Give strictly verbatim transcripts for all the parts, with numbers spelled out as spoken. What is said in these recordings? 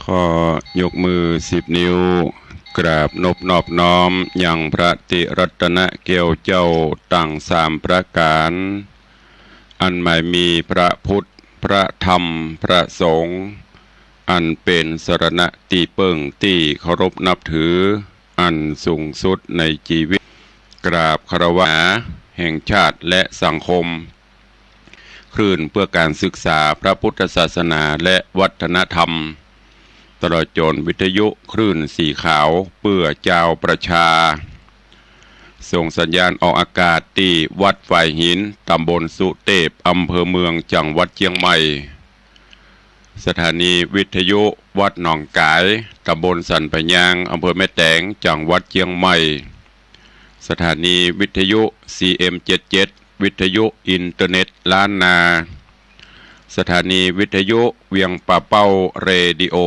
ขอยกมือสิบนิ้ว กราบนบนอบน้อมยังพระติรัตนแก้วเจ้าตังสามประก๋าน อันหมายมีพระพุทธ พระธรรม พระสงฆ์ อันเป๋นสรณะตี้เปิ้งตี้เคารพนับถือ อันสูงสุดในจีวิต กราบคารวะแห่งชาติและสังคม คลื่นเพื่อการศึกษาพระพุทธศาสนาและวัฒนธรรม ตลอดจ๋นวิทยุคลื่นสีขาวเพื่อจาวประชา ส่งสัญญาณออกอากาศตี้วัดฝายหิน ตำบลสุเตพ อำเภอเมือง จังหวัดเจียงใหม่ สถานีวิทยุวัดหนองก๋าย ตำบลสันปะยาง อำเภอแม่แตง จังหวัดเจียงใหม่ สถานีวิทยุ ซีเอ็มเจ็ดเจ็ด วิทยุอินเทอร์เน็ตล้านนา สถานีวิทยุเวียงป่าเป้าเรดิโอ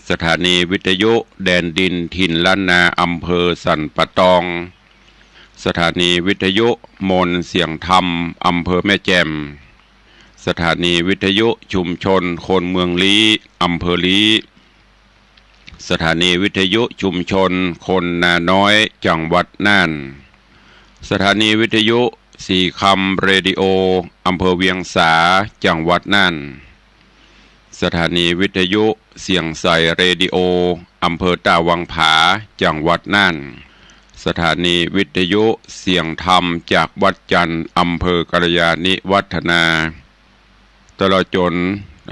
สถานีวิทยุแดนดินถิ่นล้านนา อำเภอสันป่าตอง สถานีวิทยุมนต์เสียงธรรม อำเภอแม่แจ่ม สถานีวิทยุชุมชนคนเมืองลี้ อำเภอลี้ สถานีวิทยุชุมชนคนนาน้อย จังหวัดน่าน สถานีวิทยุสีคำเรดิโอ อำเภอเวียงสา จังหวัดน่าน สถานีวิทยุเสียงใสเรดิโอ อำเภอต้าวังผา จังหวัดน่าน สถานีวิทยุเสียงธรรมจากวัดจันทร์ อำเภอกัลยาณิวัฒนา ตลอดจ๋น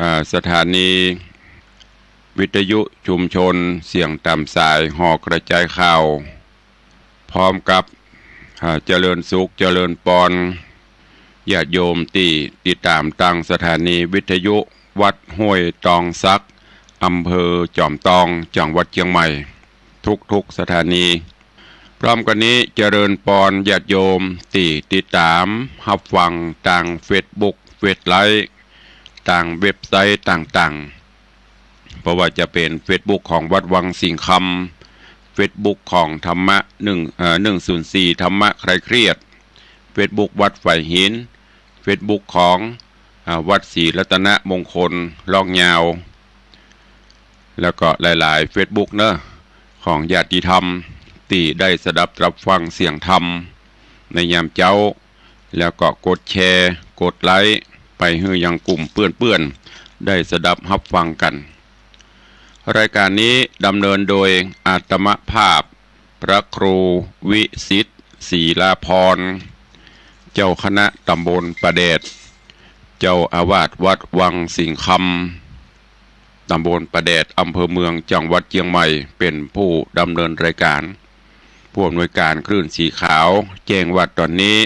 อ่า สถานีวิทยุชุมชนเสียงต๋ามสายหอกระจายข่าว พร้อมกับ อ่า เจริญสุขเจริญปอน ญาติโยมตี้ติดต๋ามตางสถานีวิทยุวัดห้วยตองสัก อำเภอจอมตอง จังหวัดเจียงใหม่ ทุกๆ สถานี พร้อมกั๋นนี้เจริญปอนญาติโยมตี้ติดต๋ามฮับฟังตางเฟซบุ๊ก เฟซไลฟ์ ตางเว็บไซต์ต่างๆ บ่ว่าจะเป๋นเฟซบุ๊กของวัดวังสิงห์คำ เฟซบุ๊กของธรรมะหนึ่ง เอ่อ หนึ่งศูนย์สี่ ธรรมะคลายเครียด เฟซบุ๊กวัดฝายหิน เฟซบุ๊กของ อ่า วัดศรีรัตนมงคล ลอกยาว แล้วก็หลายๆ เฟซบุ๊กเนาะ ของญาติธรรมตี้ได้สดับรับฟังเสียงธรรมในยามเจ๊า แล้วก็กดแชร์ กดไลค์ ไปหื้อยังกลุ่มเปื้อนๆ ได้สดับฮับฟังกั๋น รายการนี้ดำเนินโดยอาตมาภาพ พระครูวิสิทธิ์ ศรีลาภรณ์ เจ้าคณะตำบลป่าแดด เจ้าอาวาสวัดวังสิงห์คำ ตำบลป่าแดด อำเภอเมือง จังหวัดเจียงใหม่ เป๋นผู้ดำเนินรายการ ผู้อำนวยการคลื่นสีขาว แจ้งว่าต๋อนนี้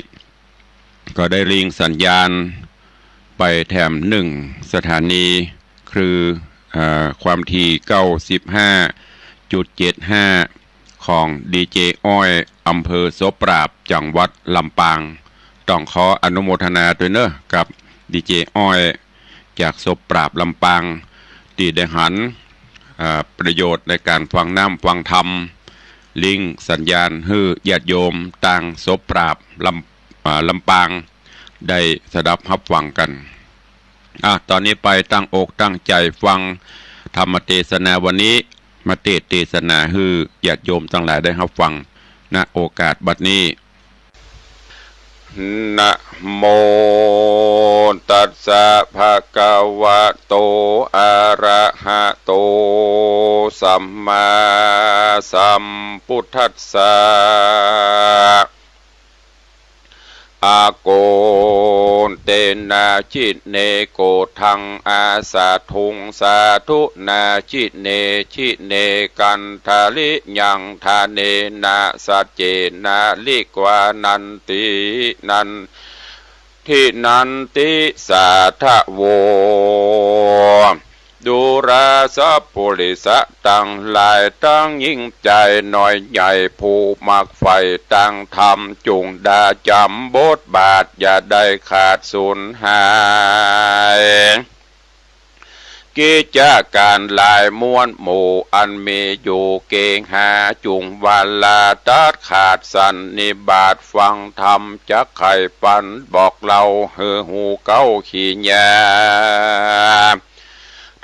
ก็ได้ลิงก์สัญญาณไปแถมหนึ่งสถานี คือ เอ่อ ความถี่ เก้าสิบห้าจุดเจ็ดห้า ของดีเจอ้อย อำเภอโสปราบ จังหวัดลำปาง ต้องขออนุโมทนาตวยเนาะ กับดีเจอ้อย จากโสปราบ ลำปาง ตี้ได้หัน เอ่อ ประโยชน์ในก๋านฟังน้ำฟังธรรม ลิงก์สัญญาณหื้อญาติโยมตางโสปราบ ลำ อ่า ลำปาง ได้สดับฮับฟังกั๋น อ่ะ ต๋อนนี้ไปตั้งอกตั้งใจ๋ฟังธรรมเตสนาวันนี้ มาเตสน์เตสนาหื้อญาติโยมตังหลายได้ฮับฟัง ณ โอกาสบัดนี้ นะโมตัสสะ ภะคะวะโต อะระหะโต สัมมาสัมพุทธัสสะ อาโกเตนะ จิเน โกธัง อาสาธุง สาธุนา จิเน จิเน กันทะลิยัง ทะเนนะ สัจเจนะ ลิกวานันติ นัน ทินันติ สาทะโว ดูราสะปุริสะตังหลาย ตังยิ่งใจ๋น้อยใหญ่ ผู้มักใฝ่ตางธรรม จุ่งดาจ๋ำบทบาท อย่าได้ขาดสูญหาย กิจก๋านหลายมวลหมู่ อันมีอยู่เกหา จุ่งเวลาตัดขาดสันนิบาต ฟังธรรมจักไขปัน บอกเล่าหื้อฮู้เก๊าขี้ยา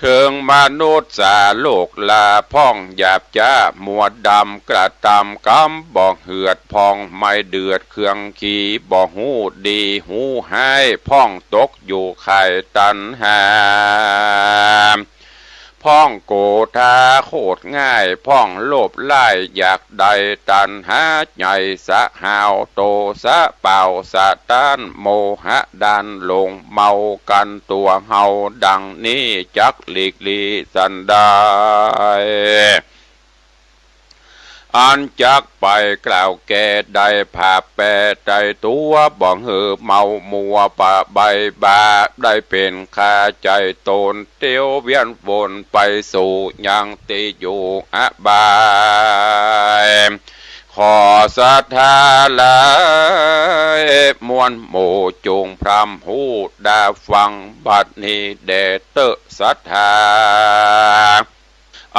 เถิงมนุษย์สาโลกลา พ่องหยาบจ๊ามัวดำ กระตำกำบ่เหือด พ่องไม่เดือดเครื่องขี บ่ฮู้ดีฮู้ฮ้าย พ่องตกอยู่ข่ายตัณหา พ่องโกธาโคตรง่าย พ่องโลภหลายอยากได้ ตัณหาใหญ่สะหาว โตสะเป่าสะต้าน โมหะด้านหลง เมากั๋นตั๋วเฮา ดังนี้จักหลีกหลีสันใด อันจักไปกล่าวแก่ ได้ผาบแปรไตตั๋ว บ่หื้อเมามัวปะใบบ่า ได้เป๋นข้าใจ๋ต๋น เตียวเวียนวนไปสู่ยังตี้อยู่อบาย ขอศรัทธาหลายมวลหมู่ จุ่งพร่ำฮู้ดาฟัง บัดนี้แด่เต๊อะศรัทธา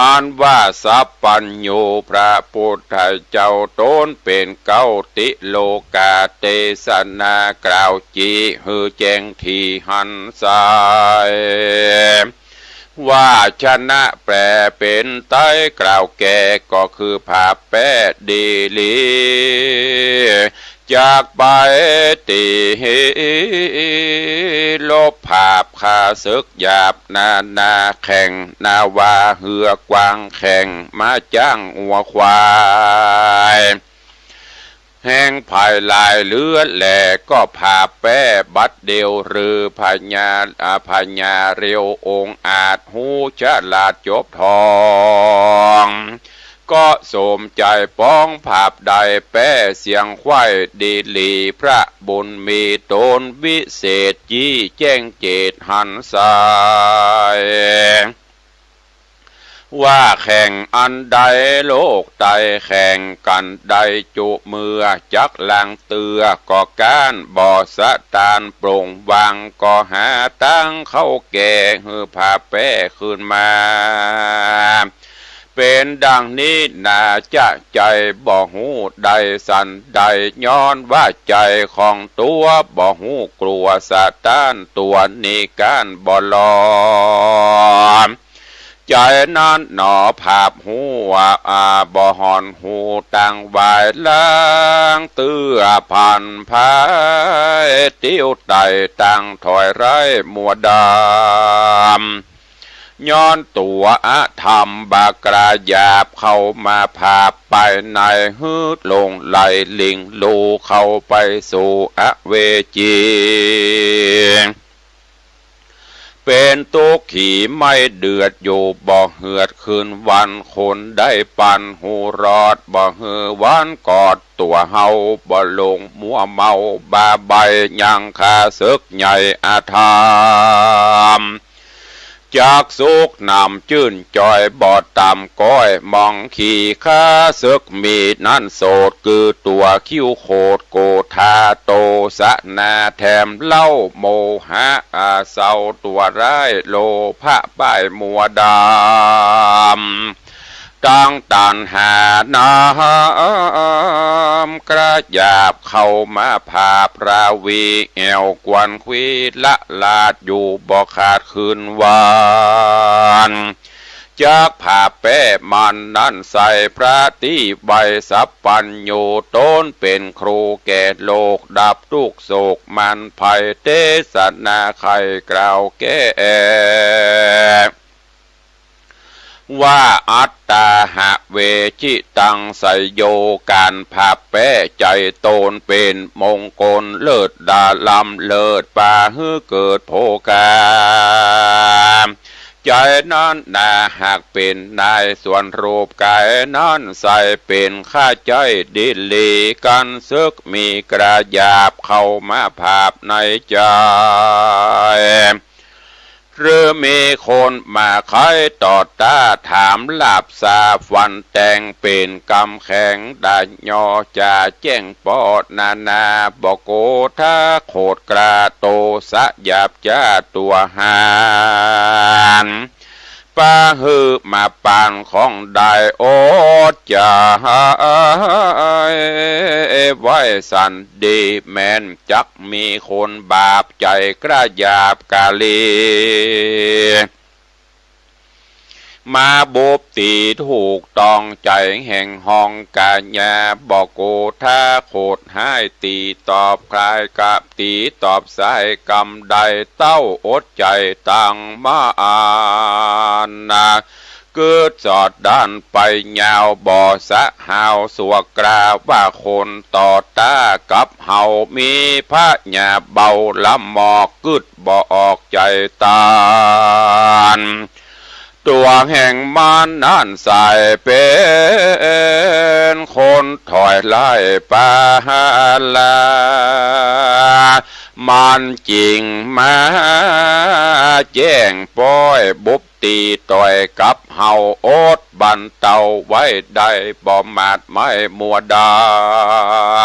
อันว่าสัพพัญญูพระปุทธเจ้า ต๋นเป๋นเก๊าติโลกา เตสนากล่าวจีหื้อแจ้งถี่หันใส วาชนะแปลเป๋นไตยกล่าวแก่ ก็คือผาบแปรดีหลี จักไปตี้ลบผาบข้าศึกหยาบนานาแข่ง นาวาเฮือกว้างแข่ง ม้าจ๊างงัวควาย แฮงผายหลายเหลือแล ก็ผาบแปรบัดเดียว ฤๅพญา อ่า พญาเร็วองอาจ ฮู้ฉลาดจบทอง ก็สมใจ๋ปองผาบได้ แปรเสียงไขว้ดีหลี พระบุญมีต๋นวิเศษ จี้แจ้งเจตหันใส ว่าแข่งอันใดโลกไตแข่งกั๋นได้จุเมื่อ จักลางเตื้อก็ก๊าน บ่สะตานโปร่งวาง ก็หาตางเข้าแก่ หื้อผาบแปรคืนมา เป๋นดังนี้นา จะใจ๋บ่ฮู้ได้สันใด ย้อนว่าใจ๋ของตั๋ว บ่ฮู้กลัวสะตานตั๋ว นี้ก๊านบ่ลอม ใจ๋นั้นหนอผาบฮู้ว่า อ่า บ่ห่อนฮู้ตังวาย ลางเตื้อผันผาย เตียวไต่ตังถอยไร้มัวดำ ย้อนตั๋วอธรรมบากล้าหยาบ เข้ามาผาบไปใน หื้อหลงไหลหลิงลู่ เข้าไปสู่อเวจี เป๋นตุ๊กขีไม่เดือดอยู่ บ่เหือดคืนวัน คนได้ปันหูรอด บ่หื้อวันกอดตั๋วเฮา บ่หลงมัวเมาบ้าใบ้ ยังข้าศึกใหญ่อธรรม จักสุขหนำจื้นจอย บ่ต่ำก้อยมองขี่ ข้าศึกมีนั้นโสด คือตั๋วคิ้วโขดโกธา โตสนาแถมเล้าโมหะ อาเศร้าตั๋วร้าย โลภะป้ายมัวดำ ตังตัณหาน้ำกระหยาบ เข้ามาผาบราวี แอ่วกวนควีละลาดอยู่ บ่ขาดคืนวัน จักผาบแปรมันนั้นใส่ พระตี้ไวสัพพัญญู ต๋นเป๋นครูแก่โลก ดับตุ๊กข์โศกมันภัย เตสนาไขกล่าวแก่ ว่าอัตตาหะเวจิตังไสโย ก๋านผาบแปรใจ๋ต๋นเป๋นมงคลเลิศดาล้ำเลิศ ปาหื้อเกิดโภคา ใจ๋นั้นนาหากเป๋นนาย ส่วนรูปก๋ายนั้นใส่ เป๋นข้าใจ๊ดีหลี กั๋นศึกมีกระหยาบ เข้ามาผาบในใจ๋ หรือมีคนมาไขต่อต้า ถามหลาบสาฟันแตง เป๋นกำแข็งดายอจ่าแจ้งปอนานา บ่โกธาโขดกล้า โตสะหยาบจ๊าตั๋วหาน ปาหื้อมาปานของได้อดใจ๋ไว้สันดี แม้นจักมีคนบาปใจ๋กระหยาบกะเล มาบุบตี๋ถูกต้องใจ๋แห่งห้องกัญญา บ่โกธาโขดฮ้าย ตี๋ตอบคลายกับตี๋ตอบสายกำได้ เต้าอดใจ๋ตังมานนา กึ๊ดสอดด้านไปยาว บ่สะหาวสัวกรา ว่าคนต่อต้ากับเฮา มีพญาเบาละหมอก กึ๊ดบ่ออกใจ๋ตาน ตั๋วแห่งมารนั้นสายเป๋นคนถอยไล่ปาหาลา มันจึงมาแจ้งป้อยบุบตี๋ต่อยกับเฮา อดบรรเตาไว้ได้ บ่หมาดไหม้มัวด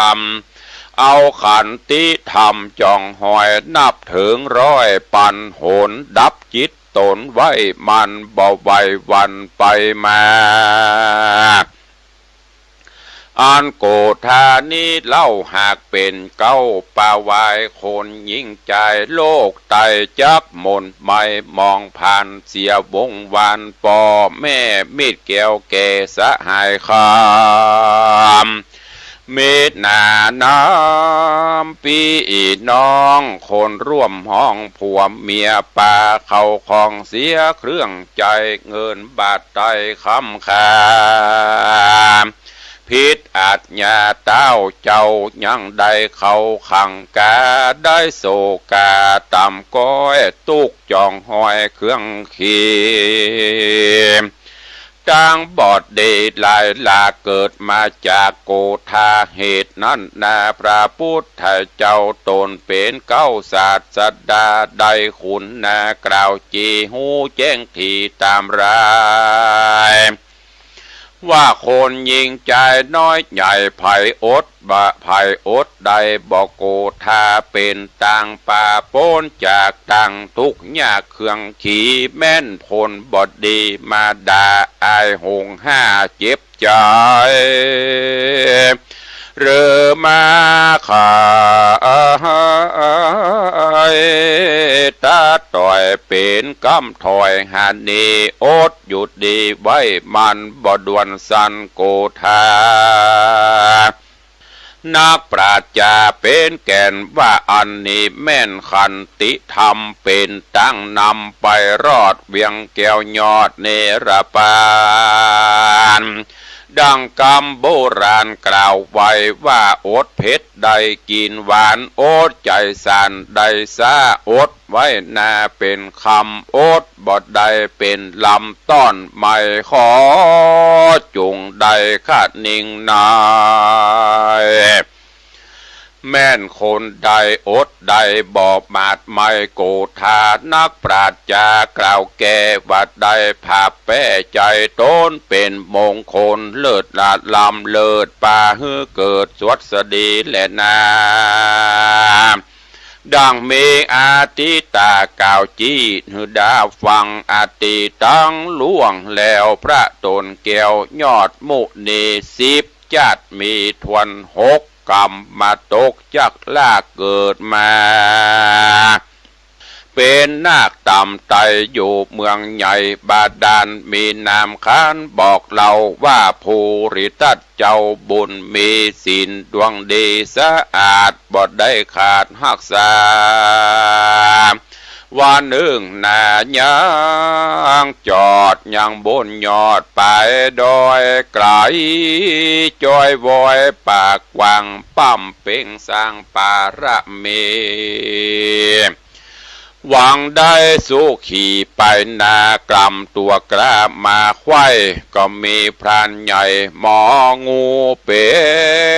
ำ เอาขันติธรรมจ่องหอย นับเถิงร้อยปันหน ดับจิตตนไว้ มันบ่ไหวหวั่นไปมา อันโกธานี้เล่าหากเป๋นเก๊า ปาวายคนหญิงจาย โลกไตจักหม่นไหม้หมองพานเสียวงวาน ป้อแม่มิตรแก้วแก่สหายคำ มิตรหนาน้ำปี้น้อง คนร่วมห้องผัวเมีย ปาเข้าของเสียเครื่องใจ๊ เงินบาทไตคำคา ผิดอาจญาเต้าเจ้า ยังได้เข้าขังกา ได้โศกาต่ำก้อย ตุ๊กข์จ่องหอยเครื่องขี ตังบอดดีหลายหลาก เกิดมาจากโกธา เหตุนั้นนาพระปุทธเจ้า ต๋นเป๋นเก๊าศาสดา ได้คุณนากล่าวจี ฮู้แจ้งถี่ต๋ามราย ว่าคนหญิงจายน้อยใหญ่ ใผอดบ่ ใผอดได้บ่โกธา เป๋นตางปาป๊นจากตังทุกข์ยากเครื่องขี แม้นผลบ่ดี มาด่าอายหงห้าเจ็บใจ๋ หรือมาขายตาต่อย เป๋นกำถอยหาหนี อดหยุดดีไว้ มันบ่ด่วนสันโกธา นักปราชญ์จาเป๋นแก่นว่า อันนี้แม่นขันติธรรม เป๋นตางนำไปรอด เวียงแก้วยอดเนรปาน ดังกำโบราณกล่าวไว้ว่า อดเผ็ดได้กิ๋นหวาน อดใจ๋สานได้ซ้า อดไว้นาเป๋นคำ อดบ่ได้เป๋นลำ ต้อนไหม้ขอจุ่งได้คะนิงนาย แม่นคนใดอดได้บ่หมาดไหม้โกธา นักปราชญ์จากล่าวแก้ว่า ได้ผาบแป้ใจ๋ต๋นเป๋นมงคล เลิศละล้ำเลิศ ปาหื้อเกิดสวัสดีแลนา ดังมีอทิตากล่าวจี้ หื้อดาฟังอติตังล่วงแล้ว พระต๋นแก้วยอดมุนี สิบจ๊าดมีถ้วนหก กำมาตกจักลากเกิดมา เป๋นนาคต่ำไตอยู่เมืองใหญ่บาดาล มีนามขานบอกเล่าว่า ภูริทัต เจ้าบุญมีศีลดวงดีสะอาด บ่ได้ขาดฮักษา วันนึ่งนายังจอดยังบนยอดไปดอยไกล จ้อยว้อยปากกว้าง ปั๊มเป๋งสร้างปารมี หวังได้สุขีไปนา กล่ำตั๋วกล้ามาไขว้ ก็มีพรานใหญ่หมองู เป๋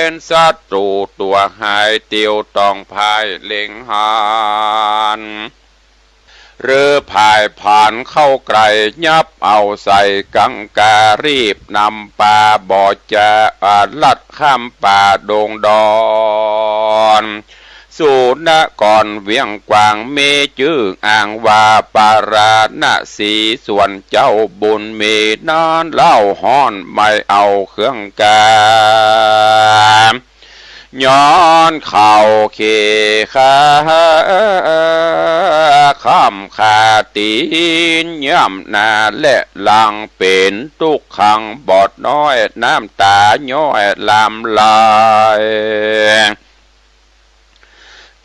นศัตรูตั๋วฮ้าย เตียวต้องพ่ายเล็งหัน หรือพ่ายผานเข้าใกล้ ยับเอาใส่กังกา รีบนำปา บ่จะอาลัดข้ามป่าดงดอน สุนครเวียงขวางมีจื้ออ้างว่าปาราณสี ส่วนเจ้าบุญมีนั้นเล่าฮ้อนไม่เอาเครื่องกา ย้อนเขาเขขา ค่ำขาตีน ย่ำหน้าและหลังเป๋นตุ๊กขังบอดน้อย น้ำต๋าย้อยหลั่งไหล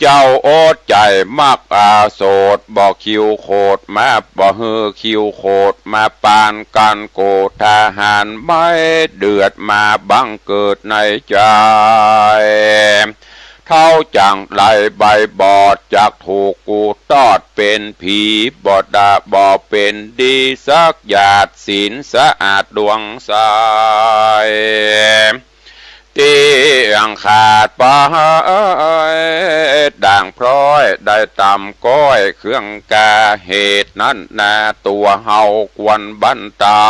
เจ้าอดใจ๋มักอาโสด บ่คิวโขดมา บ่หื้อคิวโขดมาปานกั๋น โกฏทหารไม้เดือดมาบังเกิดในใจ๋ เฒ่าจั่งไรใบบอด จักถูกกูตอดเป๋นผี บ่ดาบ่เป๋นดีสักหยาด ศีลสะอาดดวงใส เตี้ยงขาดไปดั่งพร้อย ได้ต่ำก้อยเครื่องกา เหตุนั้นนาตั๋วเฮาควรบรรเตา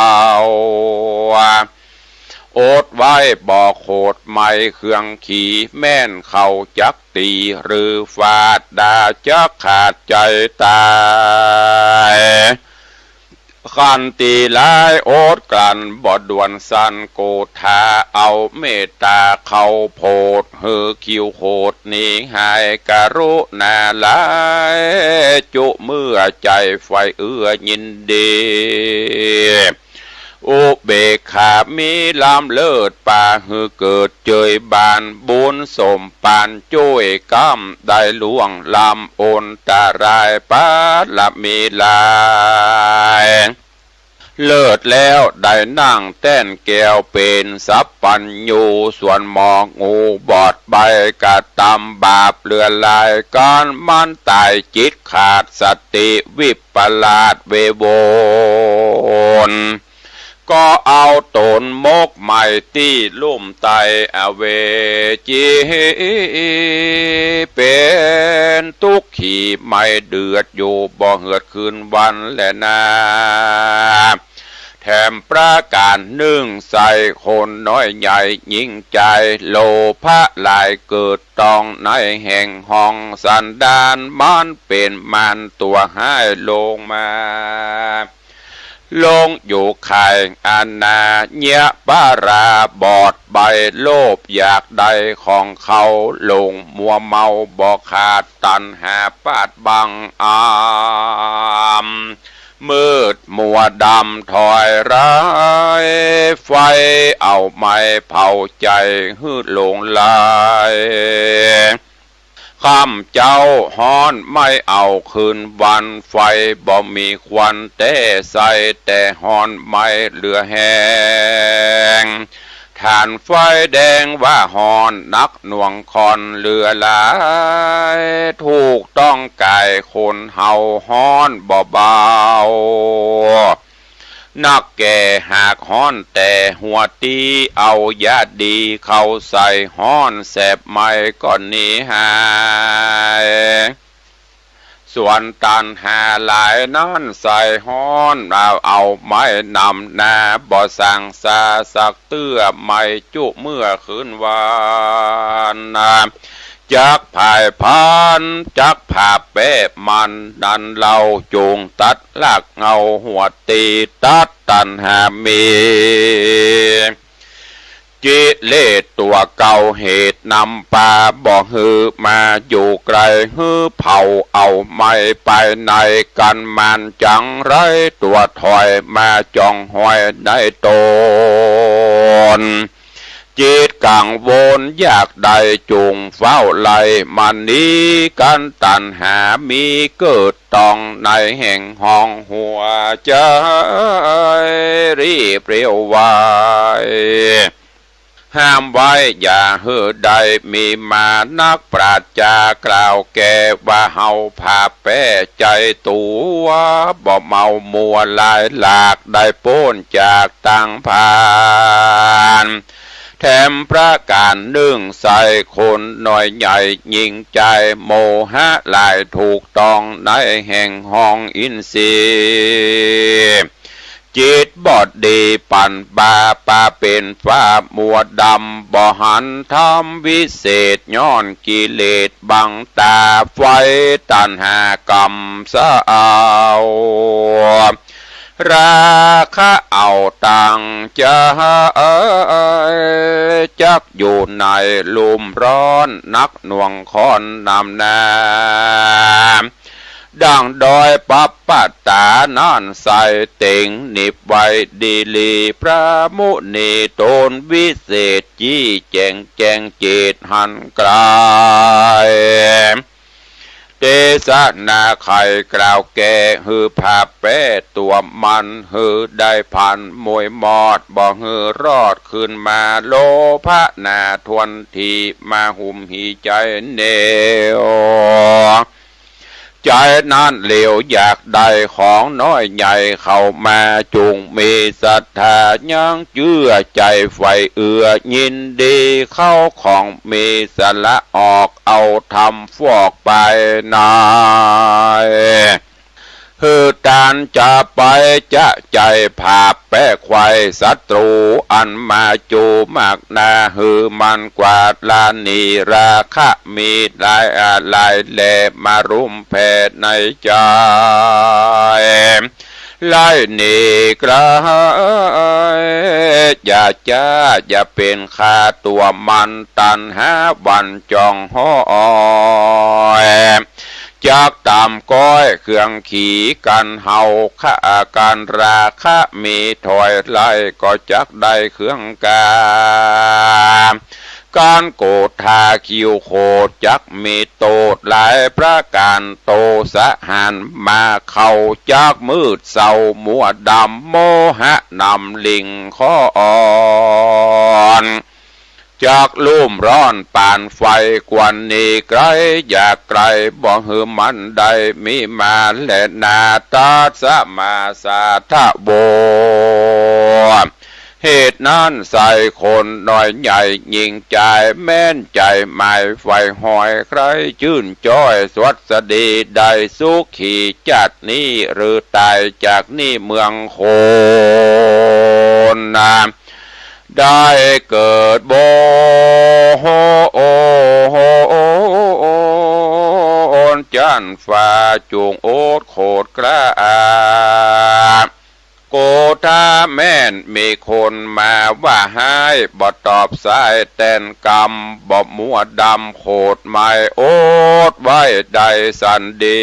อดไว้บ่โขดไม้เครื่องขี แม่นเขาจักตี๋หรือฟาด ดาจักขาดใจ๋ต๋าย คันตี๋ร้ายอดกลั้นบ่ด่วนสัน โกฏฐาเอาเมตต๋าเขาโผด หื้อคิวโขดหนีหาย กรุณาหลาย จุเมื่อใจ๋ใฝ่เอื้อยินดี อุเบกขามีล้ำเลิศ ปาหื้อเกิดเจยบาน บุญสมปานจ้วยก้ำ ได้ล่วงล้ำอันตราย ปารมีหลาย เลิศแล้วได้นั่งแต้นแก้วเป๋นสัพพัญญู ส่วนหมองูบอดใบ้กระตำบาปเหลือหลาย ก๋านมันต๋ายจิตขาดสติวิปลาสเววน ก็เอาต๋นหมกไหม้ตี้ลุ่มไต้อเวจี เป๋นตุ๊กขีไหม้เดือดอยู่บ่เหือดคืนวันแลนา แถมประก๋านนึ่งใส่คนน้อยใหญ่ยิ่งใจ๋ โลภะหลายเกิดต้องในแห่งห้องสันดาน มันเป๋นมารตั๋วฮ้ายลงมา ลงอยู่ข่ายอนาเยียะปาราบอดใบ้ โลภอยากได้ของเขา หลงมัวเมาบ่ขาด ตัณหาปาดบังอำ มืดมัวดำถอยร้าย ไฟเอาไหม้เผาใจ๋หื้อหลงไหล ค่ำเจ๊าฮ้อนไม่เอาคืนวัน ไฟบ่มีควันแต๊ใส่ แต่ฮ้อนไหม้เหลือแฮง ถ่านไฟแดงว่าฮ้อนนักหน่วงค่อนเหลือหลาย ถูกต้องก๋ายคนเฮาฮ้อนบ่เบา นักแก่หากฮ้อนแต่หัวตี้ เอายาดีเข้าใส่ฮ้อนแสบไหม้ก็หนีหาย ส่วนตัณหาหลายนั้นใส่ฮ้อน เอา เอาไหม้นำหน้า บ่สั่งซาสักเตื้อ ไหม้จุเมื่อคืนวัน จักผายพาน จักผาแป๊มัน นั้นเล่าจงตัดรากเหง้าหัวตี้ ตัดตัณหามี กิเลสตั๋วเก่าเหตุนำปา บ่หื้อมาอยู่ใก้ หื้อเผาเอาไหม้ไปใน กั๋นมันจังไรตั๋วถอยมาจ่องหอยในต๋น จิตกังวลอยากได้จงเฝ้าไล่มันหนี กั๋นตัณหามีเกิดต้องในแห่งห้องหัวใจ๋ รีบเร็วไว ห้ามไว้อย่าหื้อได้มีมา นักปราชญ์จากล่าวแก้ว่า เฮาผาแป๊ใจ๋ตั๋ว บ่เมามัวหลายหลาก ได้ป๊นจากตังพาน แถมประก๋านนึ่งใส่คนน้อยใหญ่ยิ่งใจ๋ โมหะหลายถูกต้องในแห่งห้องอินทรีย์ จิตบ่ดีปั๋นบาปาเป๋นฟ้ามัวดำ บ่หันธรรมวิเศษ ย้อนกิเลสบังต๋า ไฟตัณหากำเศร้า ราคะเอาตังใจ จักอยู่ในลุ่มร้อน หนักหน่วงข้อนนำหน้า ดั่งดอยปับปะตานั้นไส้ เต็งหนิบไว้ดีหลี พระมุนีต๋นวิเศษ จี้แจ๋งแจ้งเจตหันไกล เตสนาใค่กล่าวแก้ หื้อผาแป้ตั๋วมัน หื้อได้ผันมวยมอด บ่หื้อรอดคืนมา โลภะหนาถ้วนที มาหุ้มหีใจ๋แน่ว ใจ๋นั้นเหลียวอยากได้ของน้อยใหญ่เข้ามา จุ่งมีศรัทธายังเจื้อใจ๋ใฝ่เอื้อ ยินดีเข้าของมี สละออกเอาธรรมฟอกไปใน หื้อตานจะไปจะใจ๋ผาแป้ไขว่ ศัตรูอันมาจูมากหนา หื้อมันกวาดหล้างหนี ราคะมีหลายอาหลายแหล่ มารุมแผ่ในใจ๋ ไล่หนีไกล อย่าจ้าอย่าเป๋นข้าตั๋วมัน ตัณหาหวั่นจ้องห้อย จักต๋ามก้อยเครื่องขีกันเฮา ฆ่ากันราคะมีถอยไล่ ก็จักได้เครื่องกา ก๋านโกธาคิวโขด จักมีโต้ษหลายประก๋าน โตสะหันมาเข้า จักมืดเศร้ามัวดำ โมหะนำลิ่งข้ออ่อน จักลุ่มร้อนปานไฟ ควรหนีไกลอย่าใก้ บ่หื้อมันได้มีมาแลนา ตัสมาสาทะโว เหตุนั้นไส้คนน้อยใหญ่ยิ่งใจ๋ แม่นใจ๋หมายใฝ่หอย ใคร่จื้นจ้อยสวัสดี ได้สุขีจาตินี้ หรือต๋ายจากนี้เมืองคน ได้เกิดบนจั๊นฟ้า จุ่งอดโขดกล้า โกธาแม่นมีคนมาว่าฮ้าย บ่ตอบสายแตนกำ บ่มัวดำโขดหมาย อดไว้ได้สันดี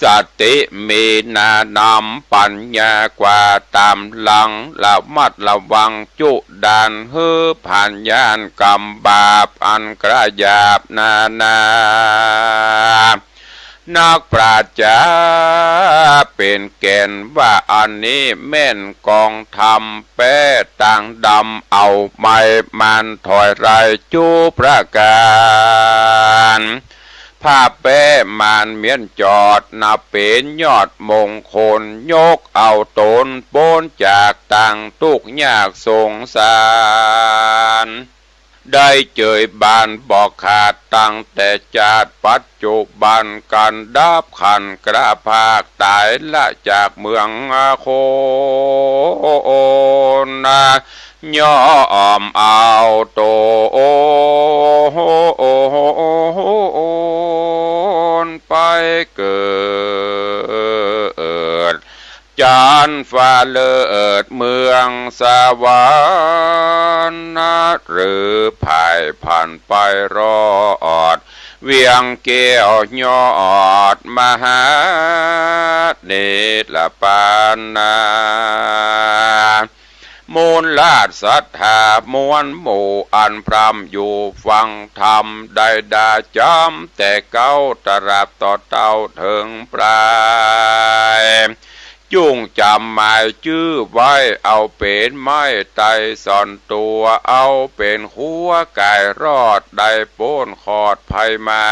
สติมีหนานำ ปั๋ญญากว่าต๋ามหลัง ระมัดระวังจุดาน หื้อผ่านญาณกรรมบาป อันกระหยาบนานา นักปราชญ์จ๋าเป๋นแก่นว่า อันนี้แม่นกองธรรม แป๊ต่างดำเอาไม้ มานถอยไล่จุประก๋าน ผ้าแป๊มานเมี้ยนจอด นับเป๋นยอดมงคล ยกเอาต๋นป๊นจากตางตุ๊กข์ยากสงสาร ได้เจยบานบ่ขาด ตั้งแต่จาติปัจจุบัน กันดับขันกระพากต๋าย ละจากเมืองคน ย่อมเอาต๋นไปเกิด จั๊นฟ้าเลิศเมืองสวรรค์ หรือผ่ายผ่านไปรอด เวียงแก้วยอดมหาเนตรปานนา มูลราชศรัทธามวลหมู่ อันพร่ำอยู่ฟังธรรม ได้ด่าจ๋ำแต่เก๊า ตราบต่อเต้าเถิงปลาย จุ่งจ๋ำหมายจื้อไว้ เอาเป๋นไม้ไต้ส่อนตั๋ว เอาเป๋นคั๋วก๋ายรอด ได้ป๊นขอดภัยมา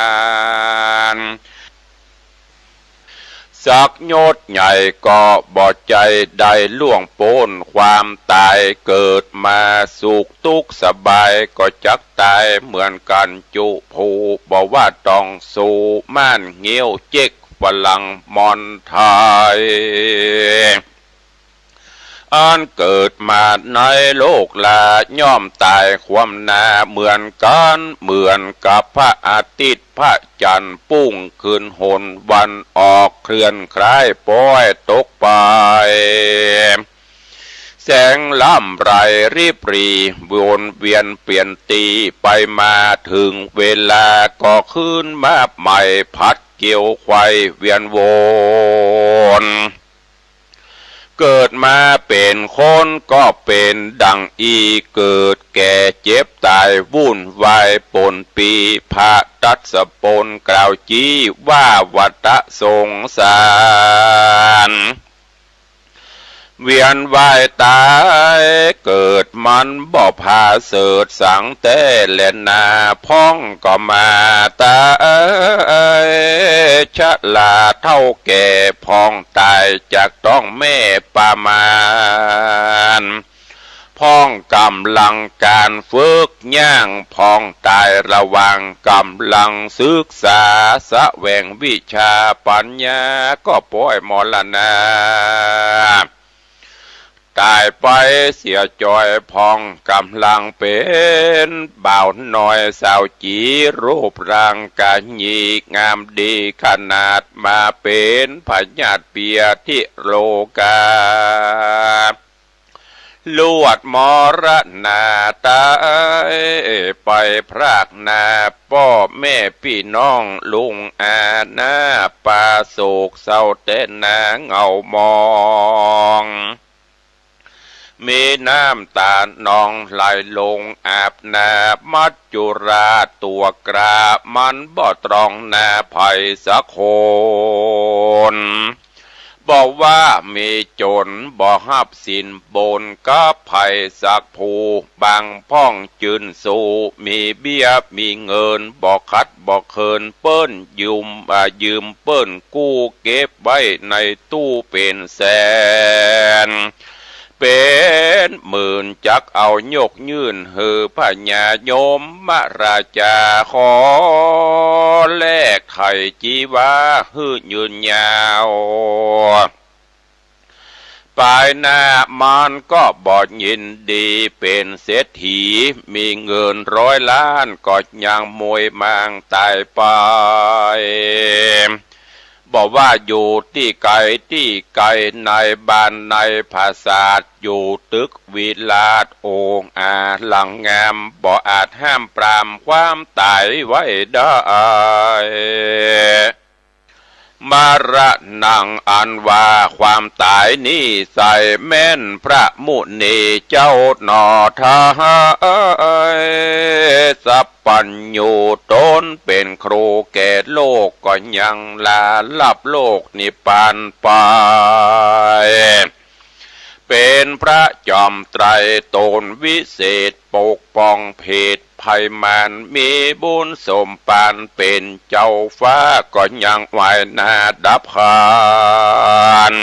ร สักยศใหญ่ก็บ่ใจ้ได้ล่วงป๊นความต๋าย เกิดมาสุขตุ๊กข์สบายก็จักต๋ายเหมือนกั๋นจุผู้ บ่ว่าต้องสู้ม่านงิ้วเจ๊กฝรั่งมอญไทย อันเกิดมาในโลกลา ย่อมต๋ายคว่ำหน้าเหมือนกั๋น เหมือนกับพระอาทิตย์พระจันทร์ปุ้งขึ้นหน วันออกเคลื่อนคล้ายป๊อยตกไป แสงลำไรริบหรี่ วนเวียนเปลี่ยนตี้ไปมา เถิงเวลาก็คืนมาใหม่ ผัดเกวียวไขว่เวียนวน เกิดมาเป๋นคนก็เป๋นดังอี้ เกิดแก่เจ็บต๋ายวุ่นวายปนปี้ พระทศพลกล่าวจี๊ว่า วัฏสงสาร เวียนว่ายต๋ายเกิดมันบ่ผาเสริฐสังแต๊แลนา พ่องก็มาต๋ายชราเฒ่าแก่ พ่องต๋ายจากต๊องแม่ประมาณ พ่องก๋ำลังก๋านฝึกย่าง พ่องต๋ายระหว่างก๋ำลังศึกษา แสวงวิชาปัญญา ก็ป๊อยมรณา ต๋ายไปเสียจ้อย พ่องก๋ำลังเป๋นบ่าวน้อยสาวจี๋ รูปร่างกะหยี่งามดีขนาด มาเป๋นพยาธิเปียธิโรคา ลวดมรณาต๋ายไปพรากหน้า ป้อแม่ปี้น้องลุงอาณา ปาโศกเศร้าแต๊นาเหงามอง มีน้ำต๋านองไหลลงอาบหน้า มัจจุราชตั๋วกล้า มันบ่ตรองหน้าใผสักคน บ่ว่ามีจนบ่ฮับสินบนกับใผสักผู้ บางพ่องจื้นสู้มีเบี้ยมีเงิน บ่ขัดบ่เขินเปิ้นยืม อ่า ยืมเปิ้นกู้เก็บไว้ในตู้เป๋นแสน เป๋นหมื่น จักเอายกยื่นหื้อพญายมราชา ขอแลกไถ่จีวาหื้อยืนยาว ปายหน้ามันก็บ่ยินดีเป๋นเศรษฐี มีเงินร้อยล้านก็ยังมวยมางต๋ายไป บ่ว่าอยู่ตี้ใกล้ตี้ไก๋ ในบ้านในผาสาท อยู่ตึกวิราชองอาลังงาม บ่อาจห้ามปรามความต๋ายไว้ได้ มรณัง อันว่าความต๋ายนี้ใส่ แม่นพระมุนีเจ้าหนอไท้ สัพพัญญู ต๋นเป๋นครูแก่โลก ก็ยังลาลับโลกนิพพานไป เป๋นพระจอมไตร ต๋นวิเศษปกป้องเพศภัยมาร มีบุญสมปานเป๋นเจ้าฟ้า ก็ยังไหว้หน้าดับขัน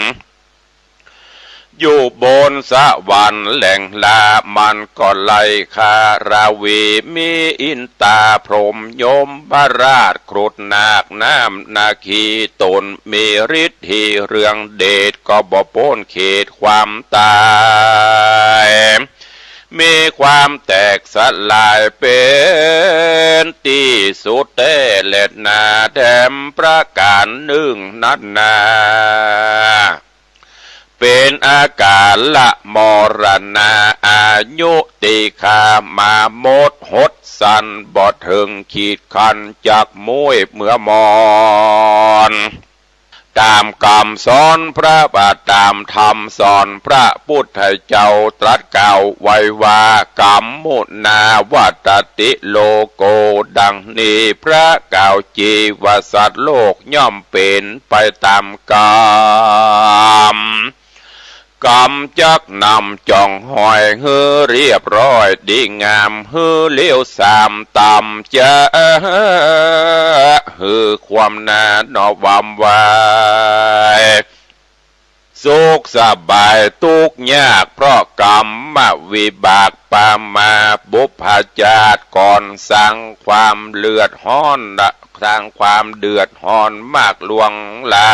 อยู่บนสวรรค์แหล่งลามันก็ไล่คาราวี มีอินตาพรหมยมราช ครุฑนาคน้ำนาคี ต๋นมีฤทธีเรืองเดช ก็บ่ป๊นเขตความต๋าย มีความแตกสลายเป๋นตี้สุดแต๊แลนา แถมประก๋านนึ่งนั้นนา เป๋นอากาละมรณา อายุติคามามดหดสั้น บ่เถิงขีดคันจักมุ้ยเมื่อมอน ต๋ามกำสอนพระบาท ต๋ามธรรมสอนพระพุทธเจ้า ตรัสกล่าวไว้ว่า กัมมุนาวัตติโลโก ดังนี้พระกล่าวจีว่าสัตว์โลกย่อมเป๋นไปต๋ามกำ กำจักนำจ่องห้อยหื้อเรียบร้อยดีงาม หื้อเลี้ยวสามต๋ามจะ หื้อความหน้าหนอวามวาย สุขสบายตุ๊กข์ยาก เพราะกรรมวิบากปามา บุพชาติก่อนสร้างความเดือดฮ้อน สร้างความเดือดฮ้อนมากลวงหลา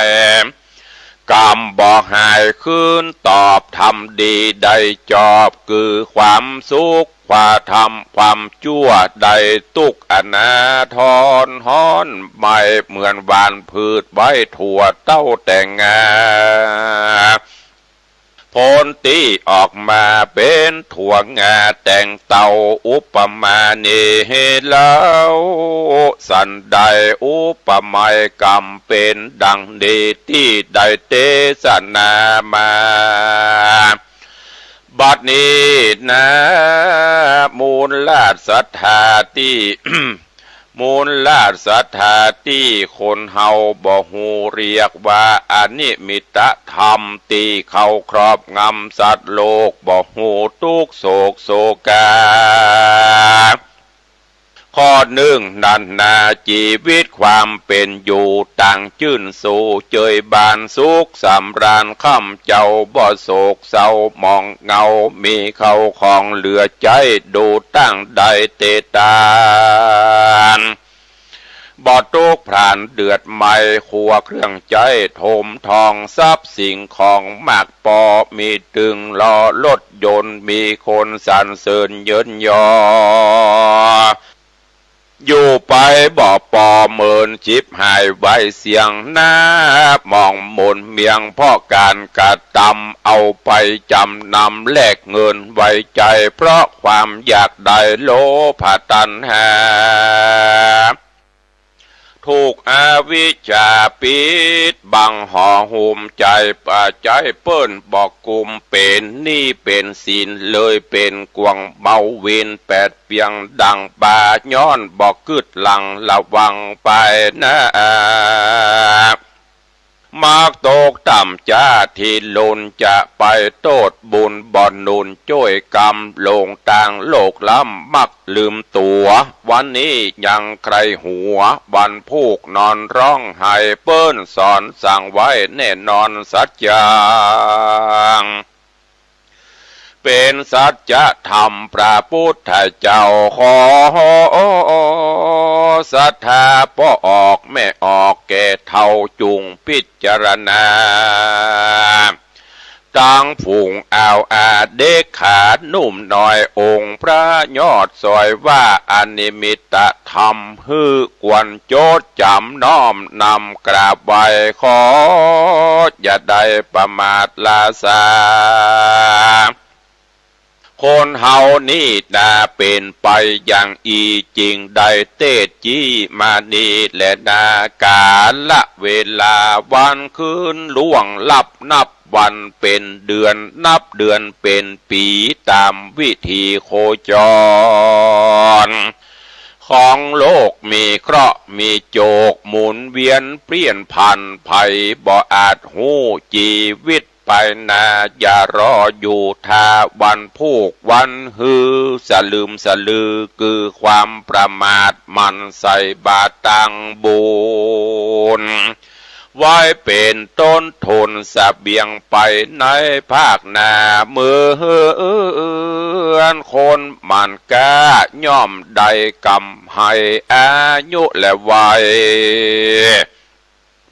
ย กรร ำบ่หายคืนตอบ ธรรมดีได้จอบ คือความสุข ความธรรมความจั้ว ได้ตุ๊กข์อนาทร ฮ้อนไหม้เหมือนหว่านพืชไว้ ถั่วเต้าแตงงา ผลตี้ออกมาเป๋นถั่วงาแตงเต้า อุปมานี้เล่า สันใดอุปไมยกำเป๋นดังนี้ ตี้ได้เตสนามา บัดนี้นา มูลราชศรัทธาตี้ มูลราชศรัทธาตี้คนเฮาบ่ฮู้ เรียกว่าอนิมิตธรรม ตี้เข้าครอบงำสัตว์โลก บ่ฮู้ตุ๊กข์โศกโศกา ข้อนึ่งนั้นนา จีวิตความเป๋นอยู่ ตั้งจื้นสู้เจยบาน สุขสำราญค่ำเจ้า บ่โศกเศร้าหมองเหงา มีเข้าของเหลือใจ๊ ดูตั้งได้เตตาน บ่ตุ๊กข์พร่านเดือดไหม้ ครัวเครื่องใจ๊ถมทอง ทรัพย์สิ่งของมากปอ มีตึงล้อรถยนต์ มีคนสรรเสริญเยินยอ อยู่ไปบ่ปอ เมินฉิบหายไว้เสี้ยงนา หมองหมุนเมียงเพราะก๋านกระตำ เอาไปจ๋ำนำแลกเงินไว้ใจ๊ เพราะความอยากได้โลภะตัณหา ถูกอวิชชาปิดบังห่อหุ้มใจ๊ ปาใจ๊เปิ้นบ่กุม เป๋นหนี้เป๋นสินเลยเป๋นกวางเบา วินแปดเปียงดั่งปลา ย้อนบ่กึ๊ดหลังระวังไปหน้า มักตกต่ำจ้า ตี้หลุนจะไปโต้ษบุญ บ่หนุนจ้วยกำ หลงตางโลกล้ำ มักลืมตั๋ว วันนี้ยังใคร่หัว วันพูกนอนฮ้องไห้ เปิ้นสอนสั่งไว้แน่นอนสัจจัง เป๋นสัจธรรมพระพุทธเจ้า ขอศรัทธาป้อออกแม่ออก แก่เฒ่าจุ่งพิจารณา ตังฝูงอ่าวอาเด็กขาหนุ่มน้อย องค์พระยอดสอยว่า อนิมิตธรรมหื้อควรจดจ๋ำ น้อมนำกราบไหว้ ขออย่าได้ประมาทละสา คนเฮานี้นา เป๋นไปอย่างอี้ จึงได้เตสน์จี้มานี้แลนา ก๋าละเวลาวันคืนล่วงลับ นับวันเป๋นเดือน นับเดือนเป๋นปี๋ ต๋ามวิถีโคจร ของโลกมีเคราะห์มีโจก หมุนเวียนเปลี่ยนผัน ใผบ่อาจฮู้จีวิตไปหน้า อย่ารออยู่ถ้าวันพูกวันฮือ สลึมสลือคือความประมาท หมั่นใส่บาตรตั้งบุญ ไว้เป๋นต้นทุนเสบียงไปในภาคหน้า เหมือนคนหมั่นกล้า ย่อมได้กำไรอายุและวัย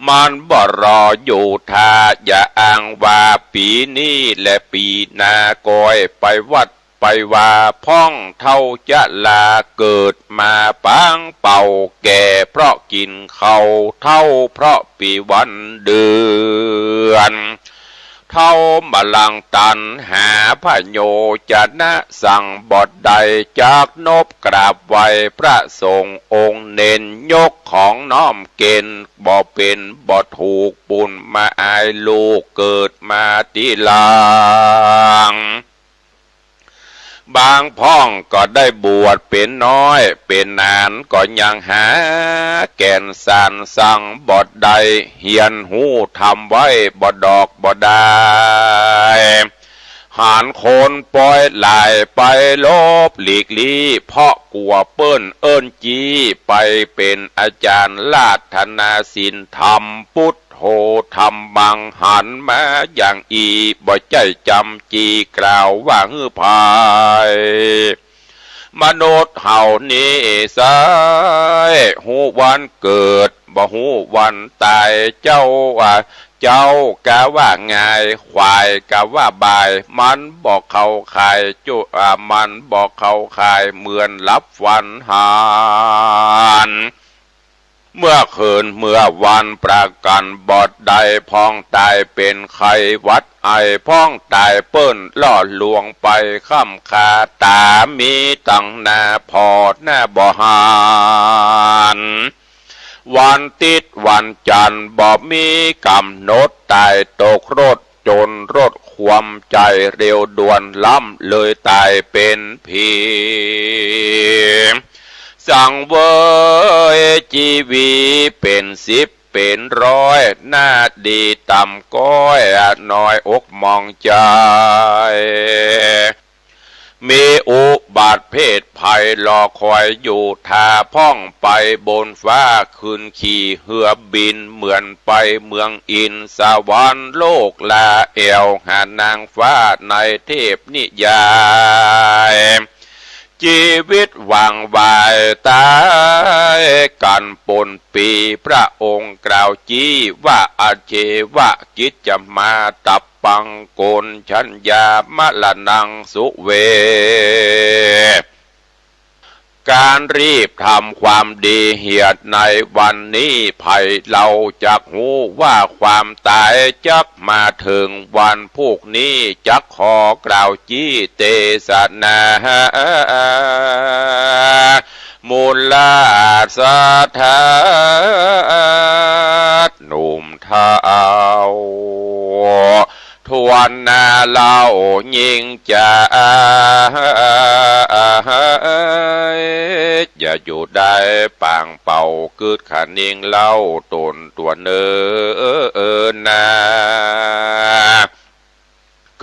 มันบ่รออยู่ถ้า อย่าอ้างว่าปี๋นี้และปี๋หน้า ก้อยไปวัด ไปว่าพ่องเฒ่าจะลา เกิดมาปางเป่า แก่เพราะกิ๋นข้าว เฒ่าเพราะปี๋วันเดือน เฒ่าบ่ลังตัณหา พโยจะนะสั่งบ่ได้ จักนบกราบไหว้พระสงฆ์องค์เน้น ยกของน้อมเก๋ณฑ์ บ่เป๋นบ่ถูก ปุ้นมาอายลูก เกิดมาตี้หลัง บางพ่องก็ได้บวชเป๋นน้อยเป๋นนาน ก็ยังหาแก่นสารสั่งบ่ได้ เฮียนฮู้ธรรมไว้บ่ดอกบ่ดาย หานคนปอยหลายไปหลบหลีกลี้ เพราะกั๋วเปิ้นเอิ้นจี้ ไปเป๋นอาจ๋ารย์ราธนาศีลธรรม พุทโธธัมมัง หันมาอย่างอี้ บ่ใจ้จ๋ำจี้กล่าวว่าหื้อใผ มนุษย์เฮานี้ใส้ฮู้วันเกิด บ่ฮู้วันต๋าย เจ้าว่า เจ๊ากาว่าง่าย ขวายกาว่าบ่าย มันบ่เข้าข่ายจุ อ่า มันบ่เข้าข่ายเหมือนหลับฝันหัน เมื่อคืนเมื่อวันประกั๋นบ่ได้ พ่องต๋ายเป๋นไข้หวัดไอ พ่องต๋ายเปิ้นล่อลวงไป ค่ำคาต๋ามีตังหน้าผ่อหน้าบ่หัน วันติ๊ดวันจันทร์บ่มีก๋ำหนด ต๋ายตกรถจ๋นรถคว่ำ ใจ๋เร็วด่วนล้ำเลยต๋ายเป๋นผี สังเวยจีวีเป๋นสิบเป๋นร้อย หน้าดีต่ำก้อย น้อยอกหมองใจ๋ มีอุบัติเพศภัยรอคอยอยู่ ถ้าพ่องไปบนฟ้า ขึ้นขี่เฮือบินเหมือนไปเมืองอินสวรรค์ โลกลาแอ่วหานางฟ้าในเทพนิยาย จีวิตหว่างไวต๋ายกั๋นปนปี พระองค์กล่าวจี้ว่า อาเชวะกิจจมา ตัปปัง โกณฑัญญา มรณัง สุเว ก๋านรีบทำความดีเหียดในวันนี้ ใผเล่าจักฮู้ว่าความต๋ายจักมาเถิงวันพูกนี้ จักขอกล่าวจี้เตสนา มูลาสถา หนุ่มเฒ่า ทวนหน้าเล่ายิ่งจ๋า อย่าอยู่ได้ปางเป่า กึ๊ดคะนิงเล่าต๋นตั๋วเน่อนา